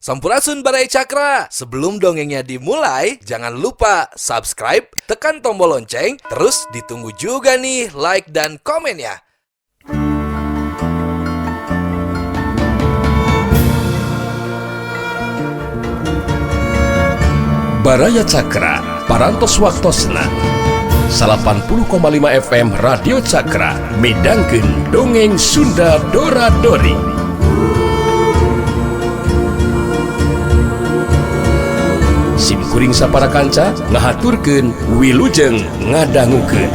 Sampurasun, Baraya Cakra. Sebelum dongengnya dimulai, jangan lupa subscribe, tekan tombol lonceng, terus ditunggu juga nih like dan komennya. Baraya Cakra, Parantos Waktosna 80,5 FM Radio Cakra midangkeun dongeng Sunda Dora Dori. Sim kuring sapara kanca ngahaturkeun wilujeng ngadangukeun.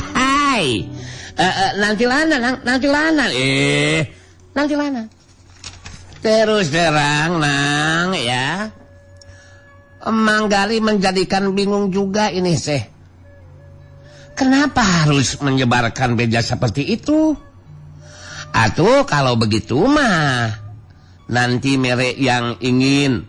Hai. Nanti lana, nanti lana, nanti lana. Terus terang, Nang, ya. Manggali menjadikan bingung juga ini seh. Kenapa harus menyebarkan beja seperti itu? Atau kalau begitu mah nanti merek yang ingin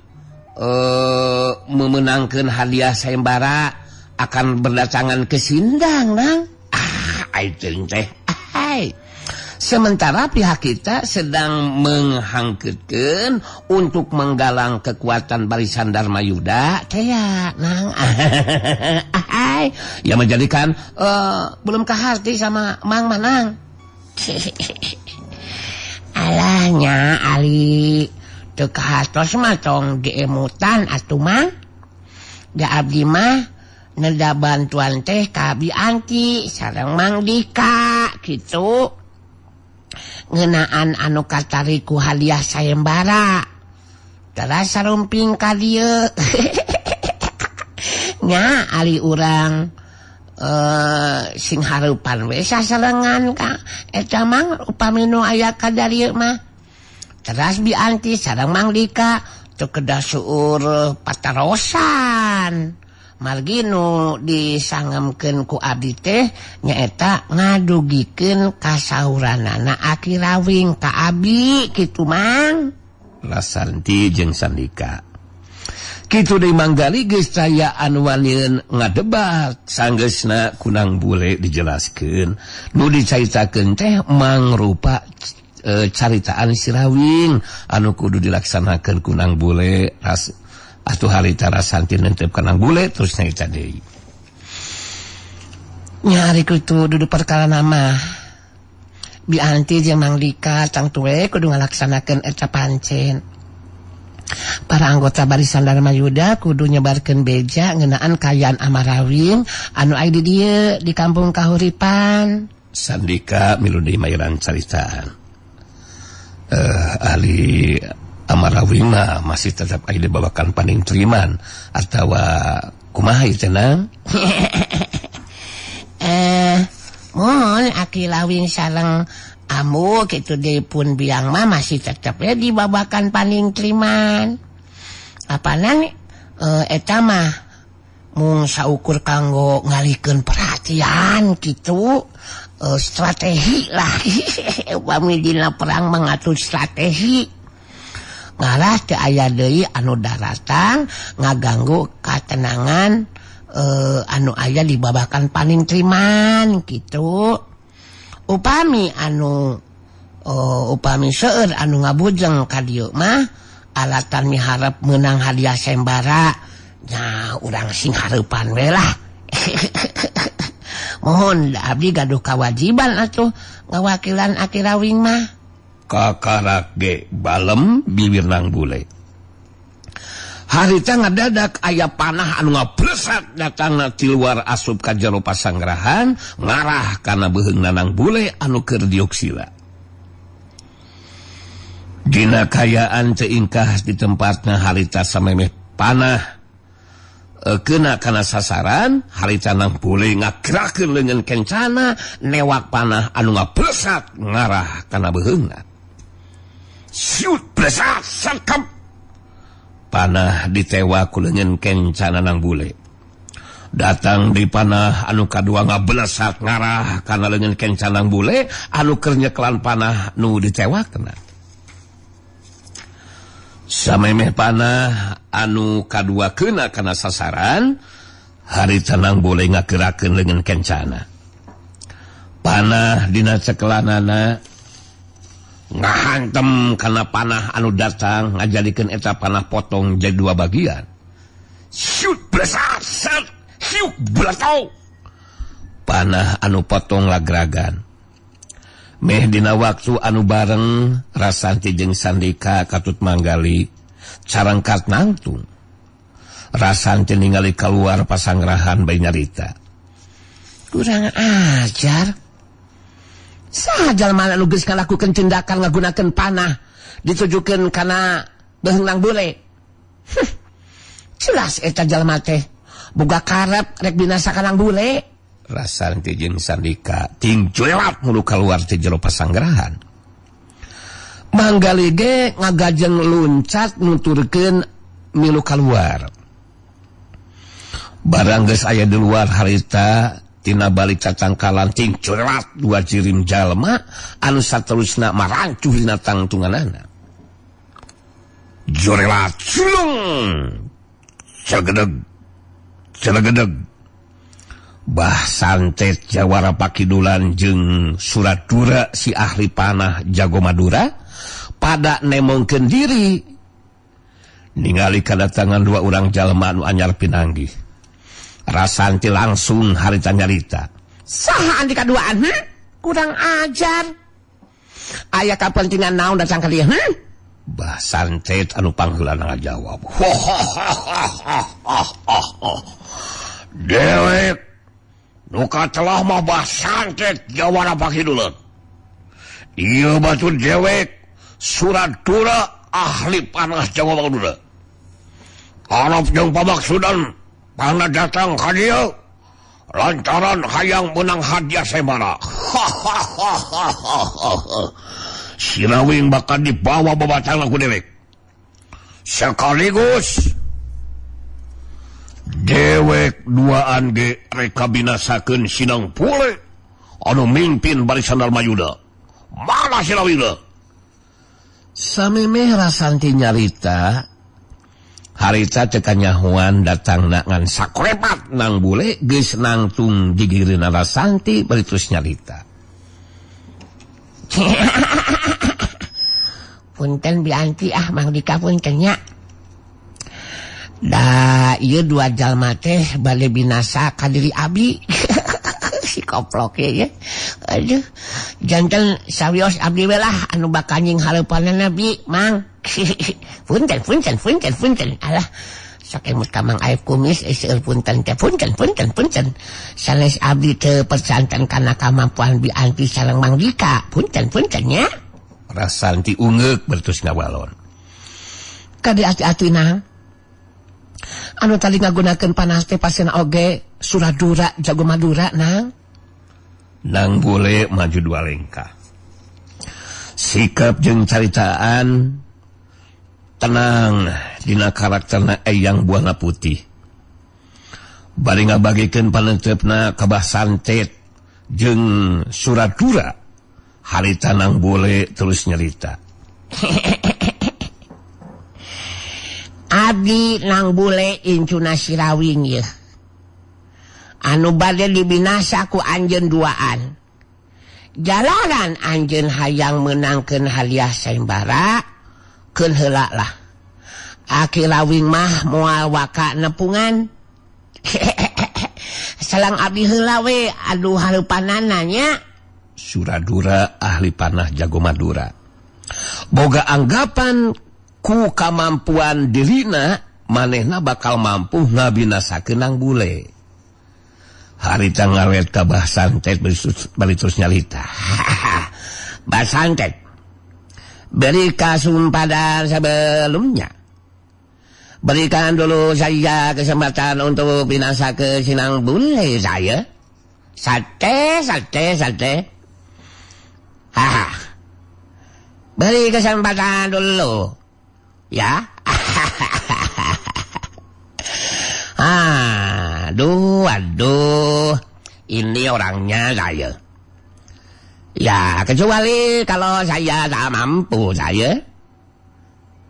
memenangkan hadiah sayembara akan berdatangan ke Sindang, Nang. Ah, teh. Hai. Sementara pihak kita sedang menghangkeutkeun untuk menggalang kekuatan barisan Dharma Yuda, teh ya, Nang. Hai. Ya menjadikan belum ke hati sama Mang Manang. Alahnya Ali teu kahatos mah tong diemutan atuh Mang. Da abdi mah neda bantuan teh ka Abi Angki sareng Mang Dika gitu. Ngeunaan anu katarik ku hadiah sayembara. Teras sarumping ka dieu. Nya ali urang sing hareupan we sasarengan ka eta Mang upami nu aya ka dieu mah. Teras Bi Angki sareng Mang Dika teu kedah seueur patarosan. Margi nu disangemkeun ku abdi teh nyaeta ngadugikeun kasauranana Aki Rawing ka abi kitu Mang. Rasanti jeung Sandika. Kitu deui Manggali geus saya anu wanieun ngadebat sanggeusna kunang bule dijelaskeun. Nu dicaritakeun teh mangrupa caritaan si Rawing anu kudu dilaksanakeun kunang bule ras atuh harita Rasanti nentep kanang bule terus nyarita deui. Nyari kitu dudu perkara nama. Bi Anti jeung Mang Dika tangtu we kudu ngalaksanakeun eta pancen. Para anggota barisan Dharma Yuda kudu nyebarkeun beja ngeunaan kayaan Amarawing anu aya di dieu di kampung Kahuripan. Sandika milu deui mayaran caritaan. Ahli Amarawing mah masih tetap aya dibawakan paning teriman atawa kumaha ieu teh Nang? Mun Aki Lawing sareng ambu kitu deui pun biang mah masih tetep we dibabakan paning teriman. Apanan eta mah mung saukur kanggo ngalihkeun perhatian kitu, strategi lah. Upami dina perang mengatur strategi. Ngarah teu aya deui anu daratang ngaganggu katenangan anu aya di babakan paning teriman kitu. Upami anu upami seueur anu ngabujeng ka dieu mah alatan miharep meunang hadiah sayembara nya urang sing hareupan we lah. Mohon abdi gaduh kawajiban atuh ngawakilan Aki Rawing mah. Kakarak ge balem bibir nang bule. Harita ngadadak aya panah anu ngablesat datangna ti luar asup ka jero pasanggrahan ngarah kana beuheung nanang bule anu keur diuk sila. Dina kayaan teu ingkah di tempatna harita samemeh panah kena kana sasaran harita nang bule ngagerakeun leungeun kencana newak panah anu ngablesat ngarah kana beuheungna. Siut blesat sangkap. Panah ditewa ku leungeun kencana nang bule. Datang di panah anu kadua ngabelesat ngarah kana leungeun kencanang bule anu keur nyekelan panah nu ditewakna. Samemeh panah anu kadua keuna kana sasaran, harita Nang Bule ngagerakeun leungeun kencana. Panah dina cekelanana ngahantem kana panah anu datang ngajadikeun eta panah potong jadi dua bagian. Shoot blesat sat siuk blatau. Panah anu potong lagragan. Meh dina waktu anu bareng Rasanti jeung Sandika katut manggali carangkat nangtung. Rasanti ningali keluar pasangrahan bae nyarita. Kurang ajar. Saha jalma anu geus ngalakukeun tindakan ngagunakeun panah ditujukeun kana beheung Nang Bule. Jelas eta jalma teh boga karep rek binasa ka Nang Bule. Rasanti jeung Sandika ting cuelat mulu keluar ti jero pasangrahan. Manggali ge ngagajeng luncat nuturkeun milu kaluar. Barang geus aya di luar harita tina balik cacangkalan ting cuelat dua jirim jalma anu saterusna marancuh dina tangtunganana. Jorelat culung cegedeg celegedeg. Bah santet jawara pakidulan jeung Suradura si ahli panah jago Madura pada nemongkeun diri ningali kadatangan dua urang jalma anu anyar pinanggih. Rasanti langsung harita nyarita. Saha andi kaduaan? Kurang ajar. Aya kapentingan naon datang ka dieu? Bah santet anu pangheulana ngajawab. Dewek nuka telah mah bah santet jawara pakidulan. Ieu batur dewek Suradura ahli panah Jawa Madura. Arab jeung pamaksudan panah datang ka dieu lantaran hayang menang hadiah sayembara. Sirawing bakal dibawa babatang ku dewek. Sekaligus dewek duaan ge reka binasakeun Sinang Pule anu mimpin barisan Darmayuda. Mana Sirawingna? Samemeh Rasanti nyarita, harita cekanyahuan datangna ngan sakorepat Nang Bule geus nangtung digireuna Rasanti bari terus nyarita. Punten Bianti ah Mang Dika punten nya. Da ieu dua jalma teh bade binasa ka diri abi. Si koplok ye. Aduh, janten sawios abdi we lah anu bakal nying hareupanna bi, Mang. Punten punten punten punten. Alah, sok emut ka Mang Aep kumis seueur punten teh punten punten punten. Sanes abdi teu percanten kana kamampuan Bi Anti sareng Mang Dika. Punten punten nya. Rasanti ungeuk bertus ngawalon. Kade ati-ati nang. Anu tadi ngagunakeun panah teh pasien oge Suradura jago Madura nang. Nang Bule maju dua lengkah. Sikap jeung caritaan tenang dina karakterna Eyang Buana Putih. Bari ngabagikeun panenteupna ka Bah Santet jeung Suradura, harita Nang Bule terus nyerita. Abdi Nang Bule incuna Sirawing ye. Anu bade dibinasa ku anjeun duaan. Jalanan anjeun hayang meunangkeun hadiah sayembara keun heula lah. Aki Lawing mah moal waka nepungan. Salang abdi heula we aduh hareupanana nya. Suradura ahli panah jago Madura. Boga anggapan ku kamampuan dirina manehna bakal mampu ngabinasakeun Nang Bule. Harita ngaret ka Bah Santet bari terus nyarita. Bah Santet, beri kasumpadan sebelumnya. Berikan dulu saya kesempatan untuk binasa ke Sinang Bule saya. Sate, sate, sate. Haha. Beri kesempatan dulu. Ya. Ah, Aduh, aduh, ini orangnya saya. Ya, kecuali kalau saya tak mampu saya.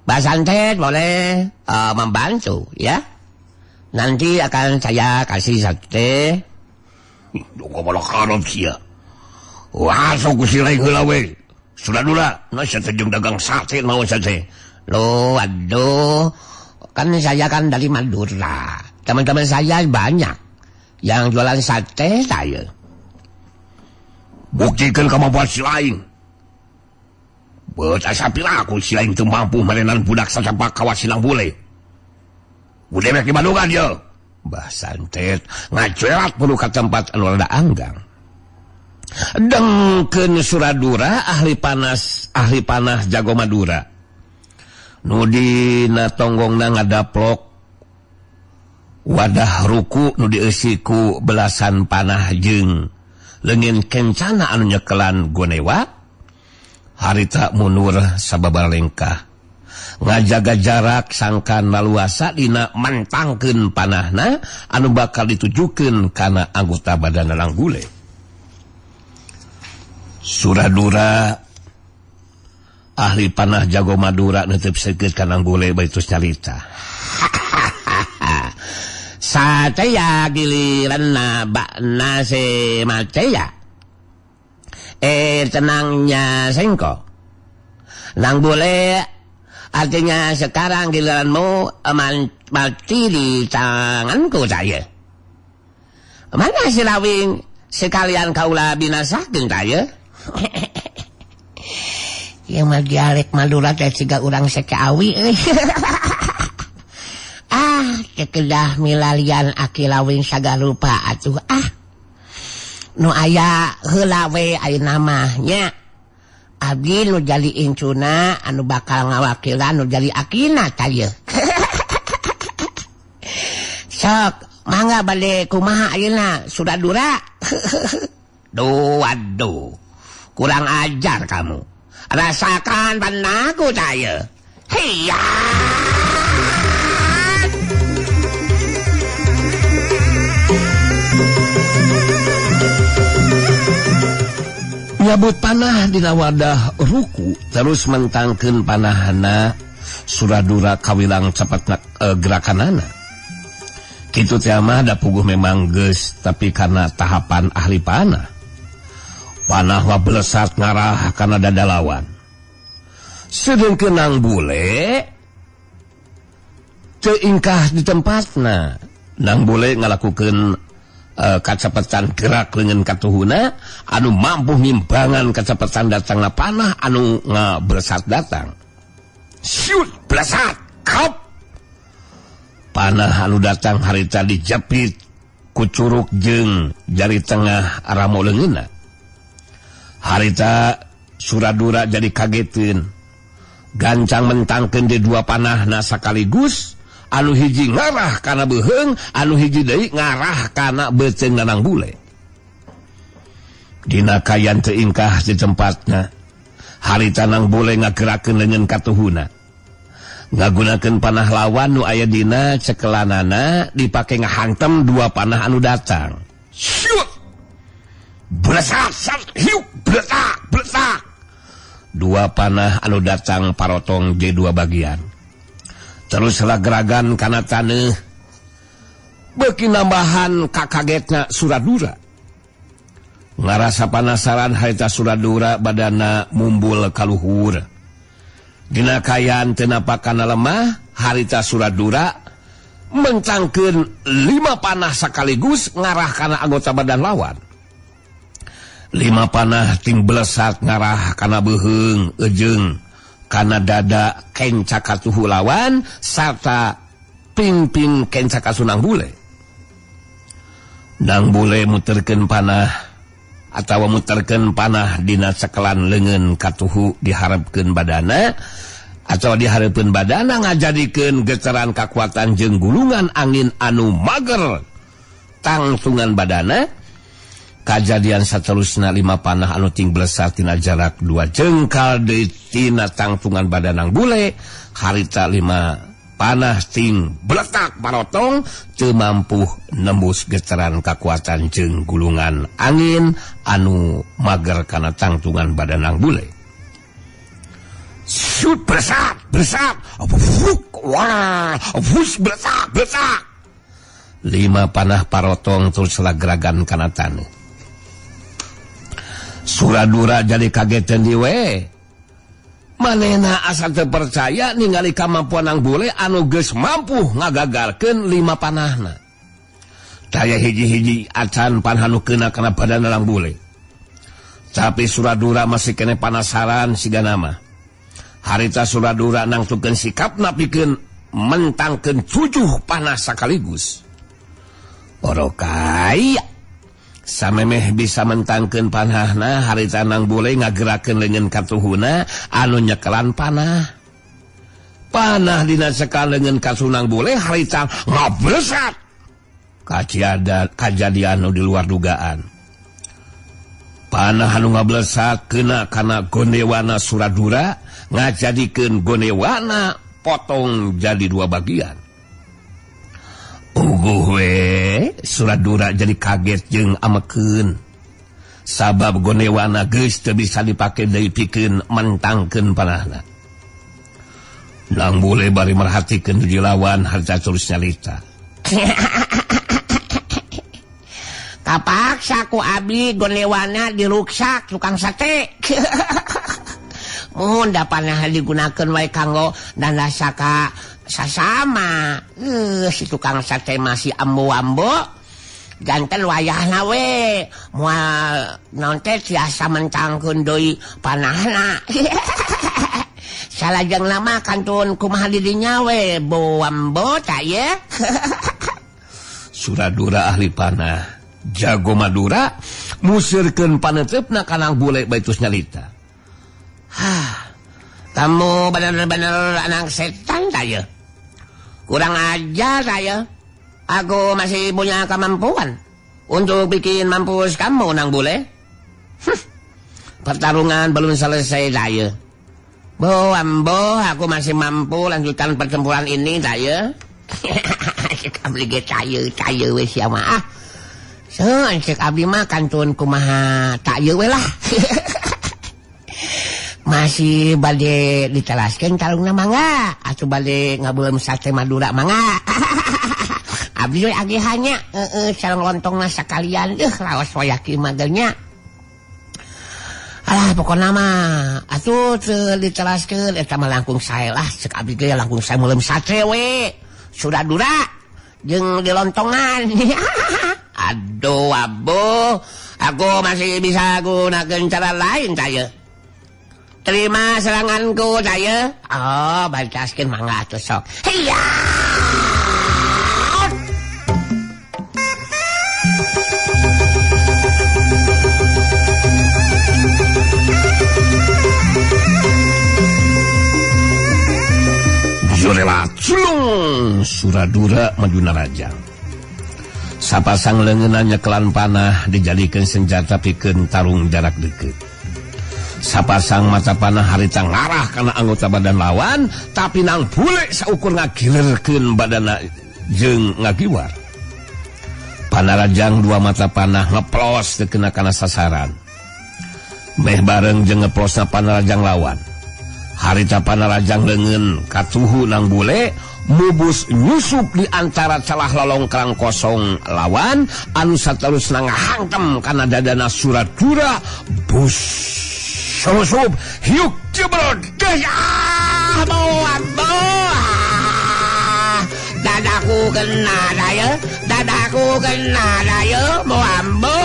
Mbak Santet boleh membantu ya. Nanti akan saya kasih sate. Wah, sok ku si lain heula we. Suradura, nah sate jeung dagang sate naon sate. Loh, aduh. Kan saya kan dari Madura. Teman-teman saya banyak yang jualan sate saya. Buktikan kemampuan si lain. Beut asa piraku si lain teu mampu merenan budak sacapak kawas silang bule. Budewek di Bandungan ye. Mbah Santet ngacuerat perlu ka tempat anu rada anggang. Dengkeun Suradura ahli panah jago Madura. Nu dina tonggongna ngadaplok wadah ruku nu dieusi ku belasan panah jeung leungeun kencana anu nyekelan gonewa. Harita mundur sababar lengkah ngajaga jarak sangkan laluasa dina mentangkeun panahna anu bakal ditujukeun kana anggota badan Nang Bule. Suradura ahli panah jago Madura neuteub seukeut ka Nang Bule bari terus nyarita. Satya giliran bakna se mateya. Tenangnya sengko. Nang Bule artinya sekarang giliranmu mati di tanganku saya. Mana si Lawing sekalian kaulah binasakeun saya. Ieu mah dialek Madura teh siga urang Sekawi euy. Ah, kekedah milalian aki Lawing sagarupa atuh ah. Nu aya heula we ayeuna mah nya. Abdi nu jadi incuna anu bakal ngawakilan nu jadi akina tah ieu. Sok, mangga bade kumaha ayeuna Suradura? Duh, aduh. Kurang ajar kamu. Rasakan panahku tah ieu. Hiya. Nyabut panah dina wadah ruku terus mentangkeun panahna Suradura kawilang cepet gerakanana. Kitu teh mah da puguh memang geus tapi karena tahapan ahli panah. Panah wa belesat ngarah kana dada lawan. Sedengkeun Nang Bule teu ingkah di tempatna. Nang Bule ngalakukeun kacepetan gerak leungeun katuhuna anu mampu ngimbangan kacepetan datangna panah anu ngabelesat datang. Siut belesat kop. Panah anu datang harita dijepit ku curug jeung jari tengah ramo leungeunna. Harita Suradura jadi kageteun. Gancang mentangkeun di dua panahna sakaligus. Anu hiji ngarah kana beuheung, anu hiji deui ngarah kana beuteung Nang Bule. Dina kayan teu ingkah di tempatna. Harita Nang Bule ngagerakeun leungeun katuhuna. Ngagunakeun panah lawan nu aya dina cekelanana dipake ngahantem dua panah anu datang. Syut! Blesak hiuk blesak blesak. Dua panah anu datang parotong jadi dua bagian. Terus rageragan kana taneuh. Beuki nambahan kakagetna Suradura. Ngarasa panasaran harita Suradura badana mumbul kaluhur. Dina kayan teu napakana lemah harita Suradura mentangkeun 5 panah sekaligus ngarah kana anggota badan lawan. 5 panah ting belesat ngarah kana beuheung ejeung kana dada kenca katuhu lawan sarta pingping kenca kasunang Bule. Nang Bule muterkeun panah atawa muterkeun panah dina cekelan leungeun katuhu diharepkeun badana atawa dihareupeun badana ngajadikeun getaran kakuatan jeung gulungan angin anu mager tangtungan badana. Kajadian saterusna 5 panah anu ting blesat tina jarak 2 jengkal deui tina tangtungan badan Nang Bule. Harita 5 Panah ting bletak parotong teu mampu nembus getaran kakuatan jeung gulungan angin anu mager kana tangtungan badan Nang Bule. Shoot bersat bersat wah bus bletak bletak. 5 panah parotong terus lagragan kana taneuh. Suradura jadi kagetan diwe. Manehna asa teu percaya ningali kamampuan Nang Bule anu geus mampu ngagagalkeun 5 panahna. Taya hiji-hiji acan panah nu keuna kana badan Nang Bule. Tapi Suradura masih kene panasaran sigana mah. Harita Suradura nangtukeun sikapna pikeun mentangkeun 7 panah sakaligus. Orokai samemeh bisa mentangkeun panahna harita Nang Bule ngagerakeun leungeun katuhuna anu nyekelan panah. Panah dina cekal leungeun katuh Nang Bule harita ngablesat. Kajadian nu di luar dugaan. Panah anu ngablesat kena kana gondewana Suradura ngajadikeun gondewana potong jadi 2 bagian. Uguh we, Suradura jadi kaget jeung amekeun. Sabab gondewana geus teu bisa dipake deui pikeun mentangkeun panahna. Nang Bule bari merhatikeun hiji lawan harta terus nyalita. Kapaksa ku abdi gondewana diruksak tukang sate. Mun da panah digunakeun wae kanggo dandasaka sasama. Si tukang sate masih ambo-ambo janten wayahna we moal naon teh tiasa mentangkeun deui panahna. Salajengna mah kantun kumaha didinya we bo-ambo ta ye. Suradura ahli panah jago Madura musirkeun paneuteup-na ka Nang Bule baitus nyalita. Hah, kamu bener-bener anak setan ta ye. Kurang ajar saya. Aku masih punya kemampuan untuk bikin mampus kamu, Nang Bule. Pertarungan belum selesai, saya. Bo, ambo, aku masih mampu lanjutkan pertempuran ini, saya. Cek abdi ge tayeun we sia mah. Ah. So, cek abdi mah kantun kumaha tayeun we lah. Masih bade ditelaskeun tarungna mangga atuh bade ngabeuleum sate Madura mangga. Abdi we agihannya heeh sareng lontongna sakalian raos wayah kieu mah nya. Alah pokona mah atuh teu ditelaskeun eta mah langkung sae lah cek abdi ge langkung sae meuleum sate we. Suradura jeung dilontongan. Aduh abo, aku masih bisa gunakeun cara lain saya. Terima seranganku saya. Oh, bataskeun mangga atuh sok. Hiya! Jurela culung Suradura maju narajang. Sapasang leungeunna nyekelan panah dijadikeun senjata pikeun tarung jarak deukeut. Sapasang mata panah harita ngarah kana anggota badan lawan, tapi Nang Bule saukur ngagilerkeun badanna jeung ngagiwar. Panarajang 2 mata panah ngeplos teu kena kana sasaran. Meh bareng jeung ngeplosna panarajang lawan. Harita panarajang leungeun katuhu Nang Bule mubus nyusup di antara celah lolongkrang kosong lawan anu saterusna ngahangkem kana dadana Suradura bus susup hiuk jebrot ah bawa Dadaku kena daya, dadaku kena daya, ambo.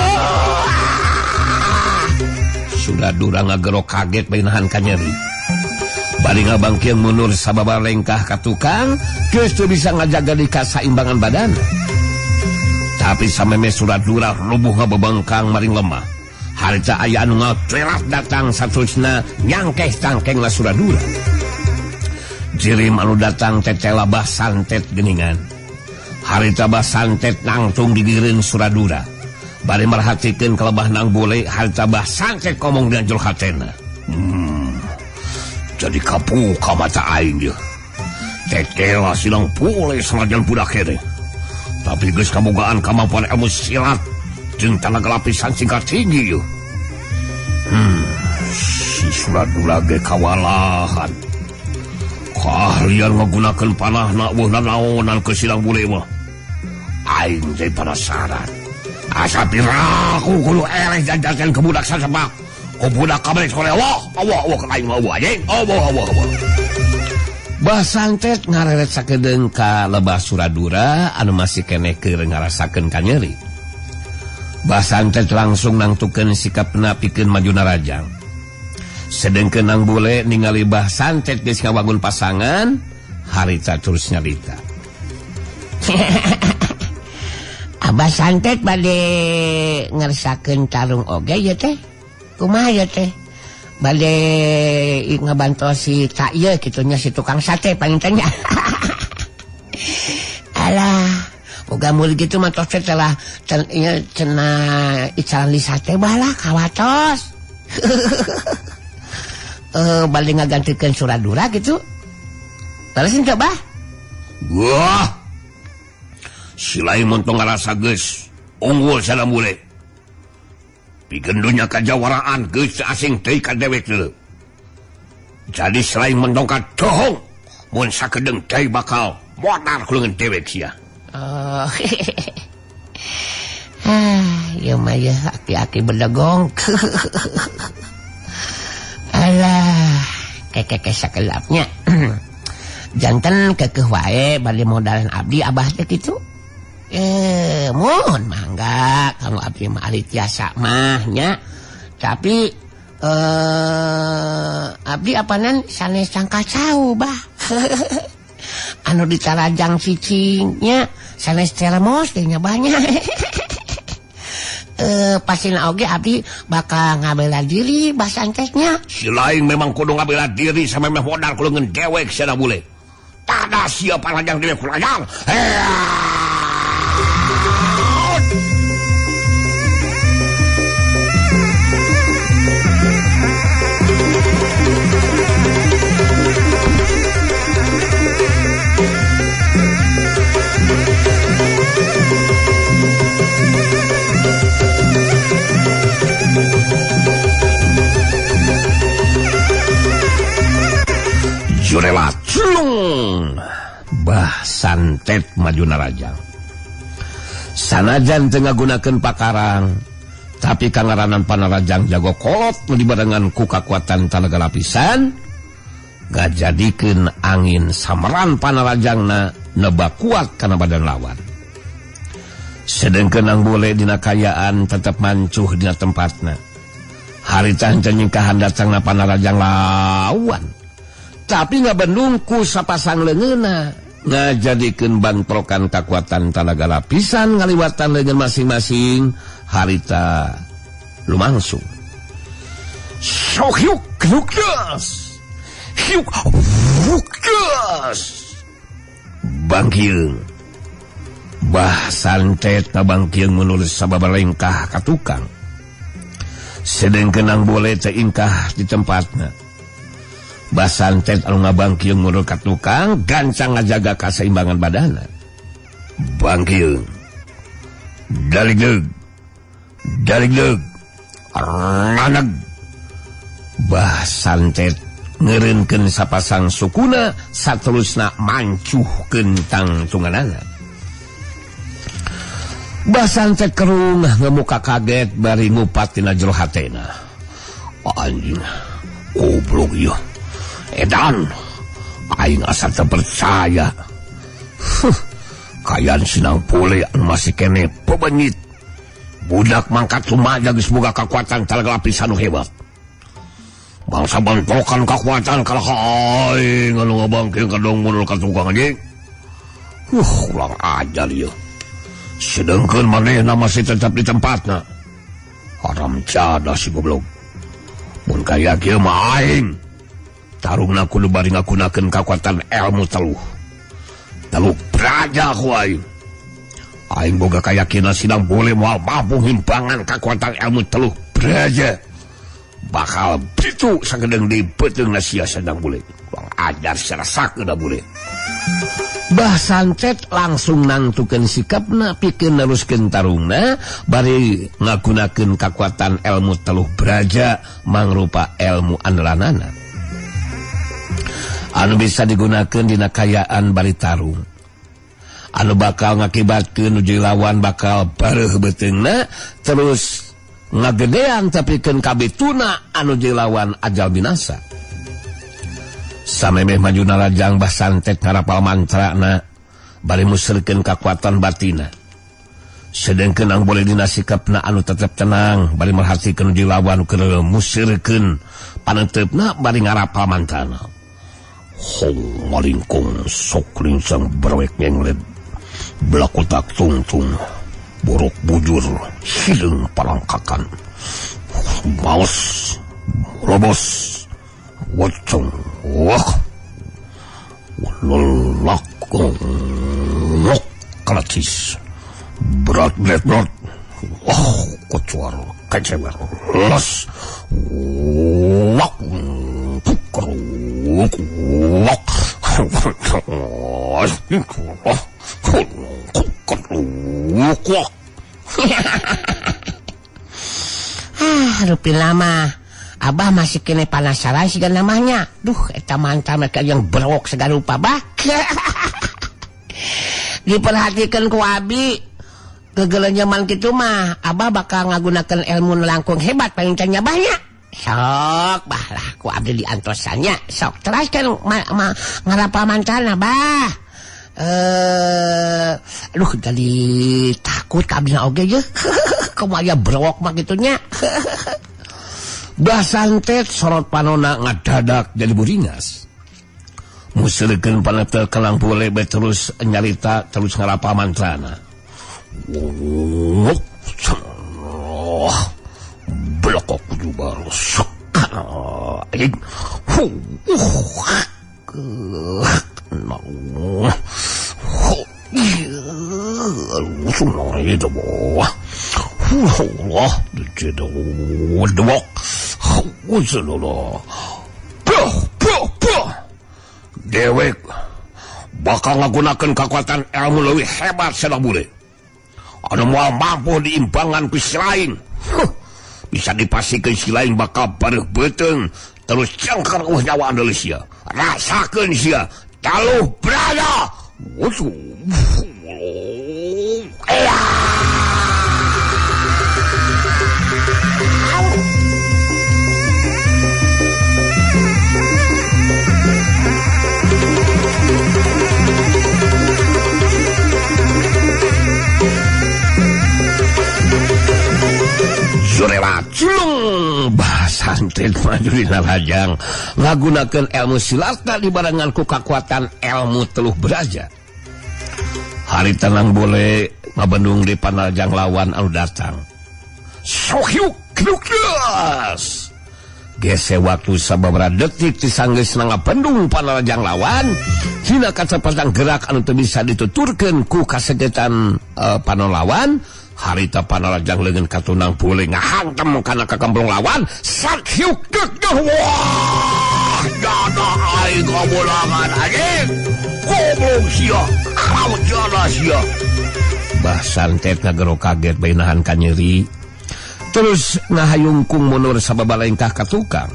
Suradura ngagerok kaget bae nahan kanyeri. Bari ngabangkeun mundur sababa lengkah ka tukang, geus teu bisa ngajaga di kasaimbangan badan. Tapi sameme Suradura rubuh ngabebengkang maring lemah. Harita aya anu ngatelat datang saterusna nyangkeh tangkengna Suradura. Jirim anu datang tetela bah santet geningan. Harita bah santet nangtung digireun Suradura. Bari merhatikeun kalebah Nang Bule, harita bah santet ngomong dina jero hatena. Jadi kapuka mata aing ieu. Tekela silang pulih sanajan budak kene. Tapi geus kabogaan kemampuan ilmu silat jeung tanaga lapisan singkat tinggi yeuh. Si Suradura ge kawalahan. Keahlian ngagunakeun panahna eueuh nanaonan ke silang bule mah. Aing teh penasaran. Asa piraku kudu eleh jajakan ke budak sasebak. Ku budak kabeh sore wah, awah awah ka aing mah eueuh anjing. Awah awah awah. Bah Santet ngareret sakedeung ka lebah Suradura anu masih keneh keur ngarasakeun kanyeri. Bah Santet langsung nangtukeun sikapna pikeun maju narajang. Sedengkeun Nang Bule ningali Bah Santet geus ngawangun pasangan, harita terus nyarita. Abah Santet bade ngersakeun tarung oge ieu teh. Kumaha ieu teh? Bade ngabantos si tak ieu kitu nya si tukang sate panginten nya. Alah, boga murid kitu mah tos teh telah cenah icalan di sate balah kawatos. Bade ngagantikeun Suradura gitu. Leres henteu bah? Wah. Si lain montong ngarasa geus unggul sana bule. Pikeun dunya kajawaraan geus asing teuing ka dewek deuleu. Jadi selain montong ka dohong mun sakedeung deui bakal modar ku leungeun dewek sia. Oh. Ah, ieu mah yeuh aki-aki bedegong. Alah, kekeke sakelapnya. Janten kekeuh wae bade modalan abdi abah teh kitu. Mohon mangga kalau abdi mah ari tiasa mah nya. Tapi abdi apanan sanes cangkacau bah. Anu ditarajang cicing nya sanes termos teh nya banyak. Pasina oge abdi bakal ngabela diri bah Santetnya. Si lain memang kudu ngabela diri sampe meh modal kudu ngeun dewek sia bule. Tada sia parajang dewek kurajang. Jurela culung Bah Santet maju narajang. Sanajan teu ngagunakeun pakarang, tapi kangaranan panarajang jago kolot nu dibarengan ku kakuatan tanaga lapisan, ngajadikeun angin sameran panarajangna nebak kuat kana badan lawan. Sedengkeun Nang Bule dina kayaan tetep mancuh dina tempatna. Harita henteu nyingkahan datangna panarajang lawan. Tapi ngabendung ku sapasang leungeunna ngajadikeun bantrokan kakuatan tanaga lapisan ngaliwatan leungeun masing-masing harita lumangsung. Sok hiuk hiukes. Hiuk hiukes. Bangkieung. Bah Santet ngabangkieung menulis sababa lengkah ka tukang. Sedengkeun Nang Bule teh ingkah di tempatna. Bah Santet anu ngabangkieung mundur ka tukang gancang ngajaga kaseimbangan badana. Bangkieung. Daligdeug. Daligdeug. Raneg. Bah Santet ngeureunkeun sapasang sukuna saterusna mancuhkeun tangtunganana. Bah Santet kerung ngemuka kaget bari ngupat tina jero hatena. Anjing, goblok ieu. Edan, aing asa teu percaya. Huh, kayan sinang pule anu masih kene pebenyit. Budak mangkat lumaja geus boga kakuatan talaga lapisan nu hebat. Bangsa bantokan kakuatan kalah aing anu ngabangkeun ka dong mundur ka tukang anjing. Ulang ajar ieu. Sedengkeun manehna masih tetap di tempatna. Haram jadah si goblok. Mun kaya kieu mah aing tarungna kudu bari ngagunakeun kakuatan ilmu teluh. Teluh braja ku aing. Aing boga kayakinan sidang boleh moal mampu himbangan kakuatan ilmu teluh braja. Bakal bitu sagedeung di beuteungna sia sedang boleh. Ulang ajar secara sakeuna boleh. Bah Santet langsung nangtukeun sikapna pikeun neruskeun tarungna bari ngagunakeun kakuatan ilmu teluh braja mangrupa ilmu andalanana anu bisa digunakeun dina kayaan bari tarung anu bakal ngakibatkeun nu lawan bakal bareuh beuteungna terus ngagedean tepikeun kabituna anu lawan ajal binasa. Samemeh maju narajang Bah Santet ngarapal mantrana bari musrikeun kakuatan batina. Sedengkeun ang boleh dina sikapna anu tetep tenang bari merhatikeun nu lawan keur musrikeun panenteupna bari ngarapal mantrana. Hong malingkung sok lingsang berwek nyengled belakotak tungtung borok bujur hideung palangkakan maos robos wacong wah lolak lok kalacis berat berat berat wah kocuar kecewer los wak tukeruk wak Ah, rupi lama Abah masih kene penasaran siga namanya. Duh, eta mantra mereka yang berwok segala rupa, bah. Diperhatikan ku abi, gegelenyeman kitu mah, Abah bakal ngagunakeun ilmu langkung hebat paling banyak. Sok, bah lah ku abdi diantosannya. Sok, teraskan ngarapal mantrana, bah. Aduh, jadi takut ka abdi oge ye. Kumaha berwok mah kitunya. Bah Santet sorot panona ngadadak jadi buringas. Musrikeun panetel kelang bule terus nyarita terus ngarapa mantrana. Blokok jubar sok. Dewek bakal ngagunakeun kakuatan ilmu leuwih hebat sada bule. Anu moal mampu diimbangan ku si lain. Bisa dipastikeun si lain bakal bareuh beuteung terus cengker eueuh nyawa Andalusia. Rasakeun sia taluh berada. Surela culung Bah Santet maju dina rajang ngagunakeun ilmu silatna dibarengan ku kakuatan ilmu teluh braja. Hari tenang boleh ngabendung di panarjang lawan anu datang. Sohyuk krukdas. Gese waktu sababaraha detik tisanggeusna ngabendung panarjang lawan, dina kacepatan gerak anu teu bisa dituturkeun ku kasegetan panolawan. Harita panarajang leungeun katunang boleh ngahantem kana kakamplong lawan. Sakyuk dek wah dada aing kabolangan anjing goblok sia kamu jana sia. Bah Santet ngagero kaget bae nahan kanyeri terus ngahayungkung mundur sababalengkah ka tukang.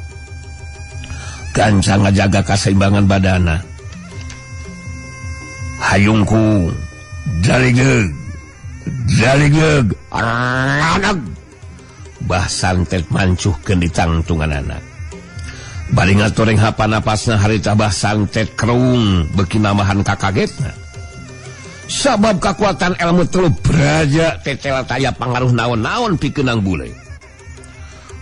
Gancang ngajaga kaseimbangan badana. Hayungkung daligeg daligeg raneg. Bah Santet mancuhkeun di tangtunganana. Bari ngatoreng hapanapasna harita Bah Santet kerung beuki namahan kakagetna. Sabab kakuatan ilmu telu braja tetel taya pangaruh naon-naon pikeun bule.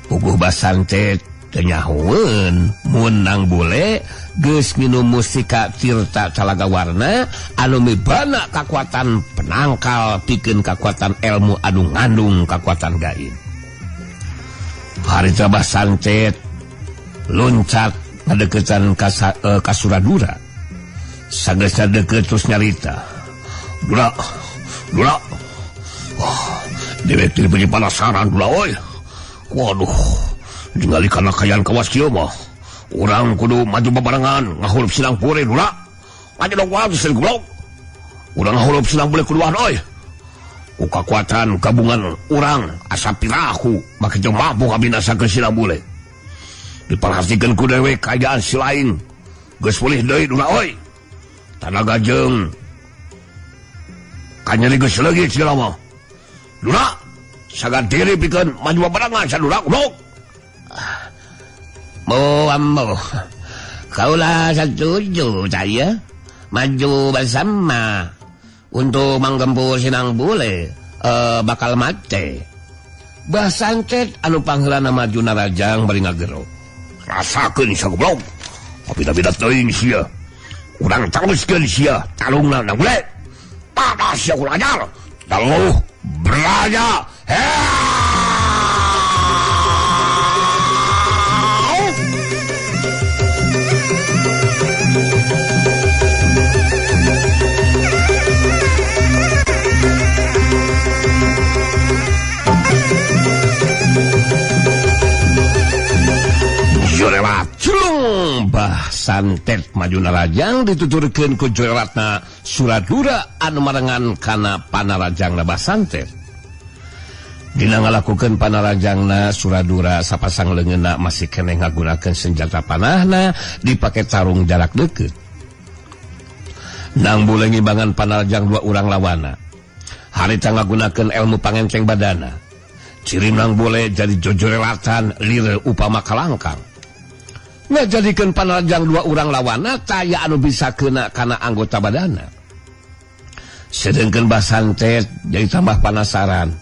Puguh Bah Santet teu nyahoeun mun nang bule geus nginum mustika tirta talaga warna anu mibana kakuatan penangkal pikeun kakuatan ilmu anu ngandung kakuatan gaib. Harita Bah Santet loncat ngadeukeutan ka Suradura. Sageusna deukeut terus nyarita. Dura, dura. Wah, dewek teh beuki penasaran dura euy. Waduh, ningali kana kaayaan kawas kieu mah. Urang kudu maju babarengan ngahurup sinang pure dura. Maju dong wae goblok. Urang huruf senang boleh keluar oi. Ku kakuatan gabungan urang asa piraku make jeung mampu kabinasakeun sila bule. Diparhatikeun ku dewe kaayaan si lain. Geus pulih deui duna oi. Tanaga jeung kanyeri geus leungit segala mah. Duna sagan diri pikeun maju babarengan sadura goblok. Mo ambo. Kaulah setuju saya maju bersama untuk menggempur sinang bule bakal mati. Bah Santet anu pangheulana maju narajang bari ngagero. Rasakeun sia goblok. Bida-bida teuing sia. Urang teruskeun sia talungna nang bule. Panas sia kurang ajar. Teluh beraja. Jorelat culung Bah Santet maju narajang dituturkeun ku jorelatna Suradura anu marengan kana panarajangna Bah Santet. Dina ngalakukeun panarajangna Suradura sapasang leungeunna masih keneh ngagunakeun senjata panahna dipake tarung jarak deukeut. Nang bule ngimbangan panarajang dua urang lawana. Harita ngagunakeun ilmu pangenceng badana. Ciri nang bule jadi jojorelatan lire upama kalangkang. Ngajadikeun panarajang dua urang lawana taya anu bisa kena kana anggota badana. Sedengkeun Bah Santet jadi tambah panasaran.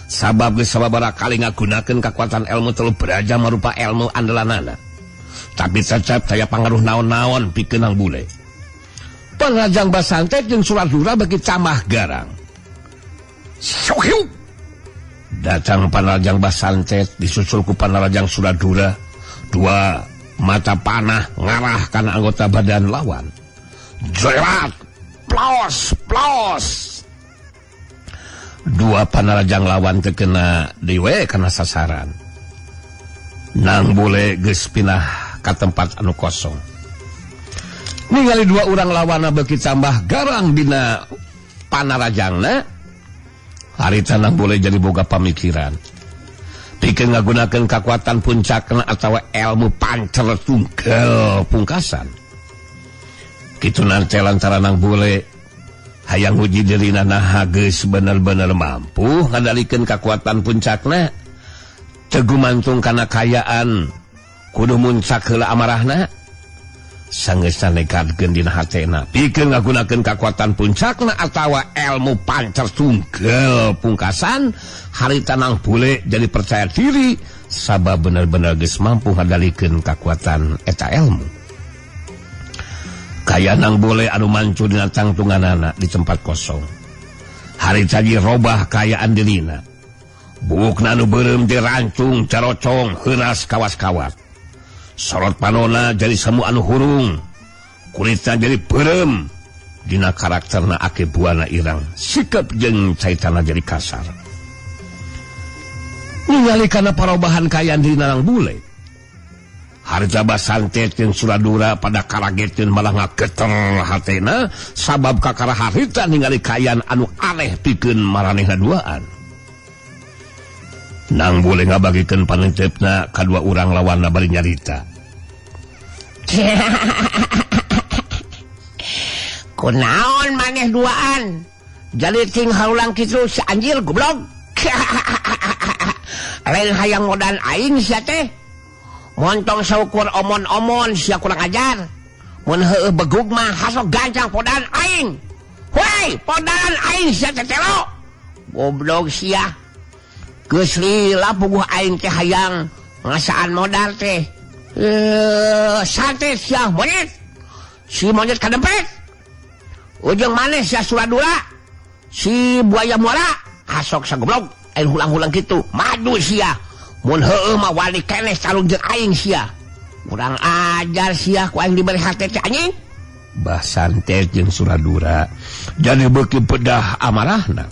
Sabab geus sababaraha kali ngagunakeun kakuatan ilmu telu beraja marupa ilmu andalanana. Tapi tetep taya pangaruh naon-naon pikeun nang bule. Panarajang Bah Santet jeung Suradura beuki camah garang. Sok hiup. Datang panarajang Bah Santet disusul ku panarajang Suradura. Dua mata panah ngarah kana anggota badan lawan. Jerat, plos, plos. Dua panarajang lawan terkena dewe kana sasaran. Nang bule geus pinah ka tempat anu kosong. Ningali dua urang lawana beuki tambah garang dina panarajangna. Harita nang bule jadi boga pamikiran. Pikeun ngagunakeun kakuatan puncakna atawa ilmu pancer tunggal pungkasan. Kitu nante lantaran nang bule hayang uji dirina naha geus bener-bener mampu ngandalikeun kakuatan puncakna. Teu gumantung kana kayaan kudu muncak heula amarahna. Sanggeusna nekadkeun dina hatena pikeun ngagunakeun kakuatan puncakna atawa ilmu pancer tunggal pungkasan. Harita nang bule jadi percaya diri sabab bener-bener geus mampu ngadalikeun kakuatan eta ilmu. Kaya nang bule anu mancu dina tangtunganana di tempat kosong. Harita robah kayaan dirina. Buukna anu beureum dirancung carocong heuras kawas-kawat. Sorot panona jadi semu anu hurung, kulitna jadi beureum. Dina karakterna ake buana irang, sikap jeung caitana jadi kasar. Ningali kana parobahan kaayaan dina nang bule. Harita Bah Santet jeung Suradura pada karageteun malah ngageter hatena sabab kakara harita ningali kaayaan anu aneh pikeun maranehna duaan. Nang bule ngabagikeun panentepna kadua urang lawanna bari nyarita. Kunaon maneh duaan? Jadi ting harulang kitu si anjir goblok. Lain hayang ngodan aing sia teh. Montong saukur omon-omon sia kurang ajar. Mun heueuh begug mah hasok gancang podan aing. Woi, podan aing sia teh telo. Goblok sia. Geus lila puguh aing teh hayang ngasaan modal teh. Santet sia monyet. Si monyet kadempet. Ujung maneh sia Suradura. Si buaya muara hasok sagoblok aing hulang-hulang kitu. Madu sia. Mun heueuh mah wali keneh calung jeung aing sia. Kurang ajar sia ku aing diberi hate teh anjing. Bah Santet jeung Suradura jadi beuki pedah amarahna.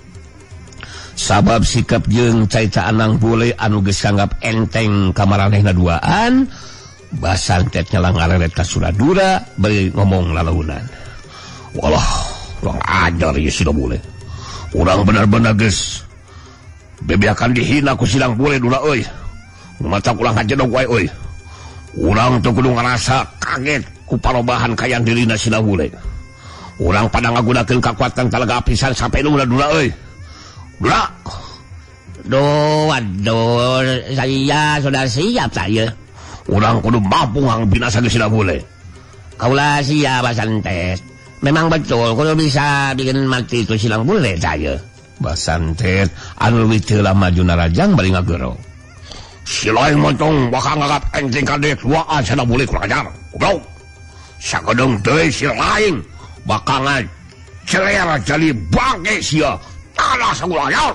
Sabab sikap jeung caita anang bule anu geus kanggap enteng ka maranehna duaan, Bah Santet nyalang ngareret ka Suradura bari ngomong lalaunan. Walah, kurang ajar ya si bule. Urang benar-benar geus bebeakan dihina ku silang bule dula euy. Mata ulang ngajedog wae euy. Urang teu kudu ngarasa kaget ku parobahan kayang dirina sila bule. Urang pada ngagunakeun kakuatan talaga pisan sampai nu dula euy. Dula. Duh, waduh, saya sudah siap saya. Urang kudu mampu ngangbinasa ge sila bule. Kaulah siap Basantet. Memang betul kudu bisa bikin mati itu silang bule saya. Basantet anu leuwih teu lama maju narajang bari ngagero. Si lain montong bakal ngagap enting kadek duaan sana bule kurang ajar. Goblok. Sagedeung deui si lain bakal ngaceler jadi bangke sia. Tanah sagulayar.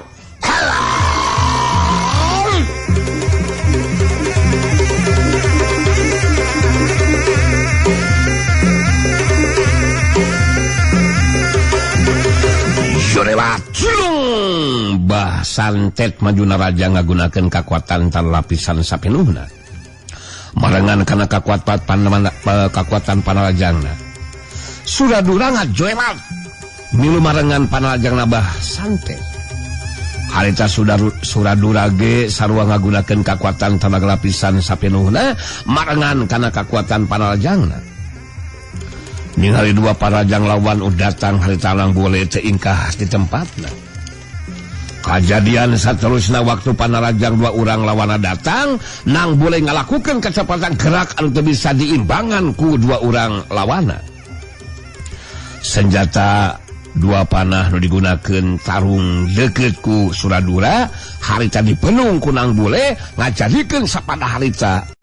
Bah santet maju naraja ngagunakeun kakuatan tan lapisan sapinuhna. Marengan kana kakuatan panarajangna. Suradura ngajoelat milu marengan panarajangna bah santet. Harita Suradura ge sarua ngagunakeun kakuatan tanaga lapisan sapinuhna marengan kana kakuatan panarajangna. Ningali dua parajang lawan datang harita lang boleh teingkah di tempatna. Kajadian saterusna waktu panarajang dua orang lawana datang, nang boleh ngalakukan kecepatan gerak anu teu bisa diimbangan ku dua orang lawana. Senjata dua panah nu digunakeun tarung deukeut ku Suradura, harita dipenung ku nang bule ngajadikeun sapada harita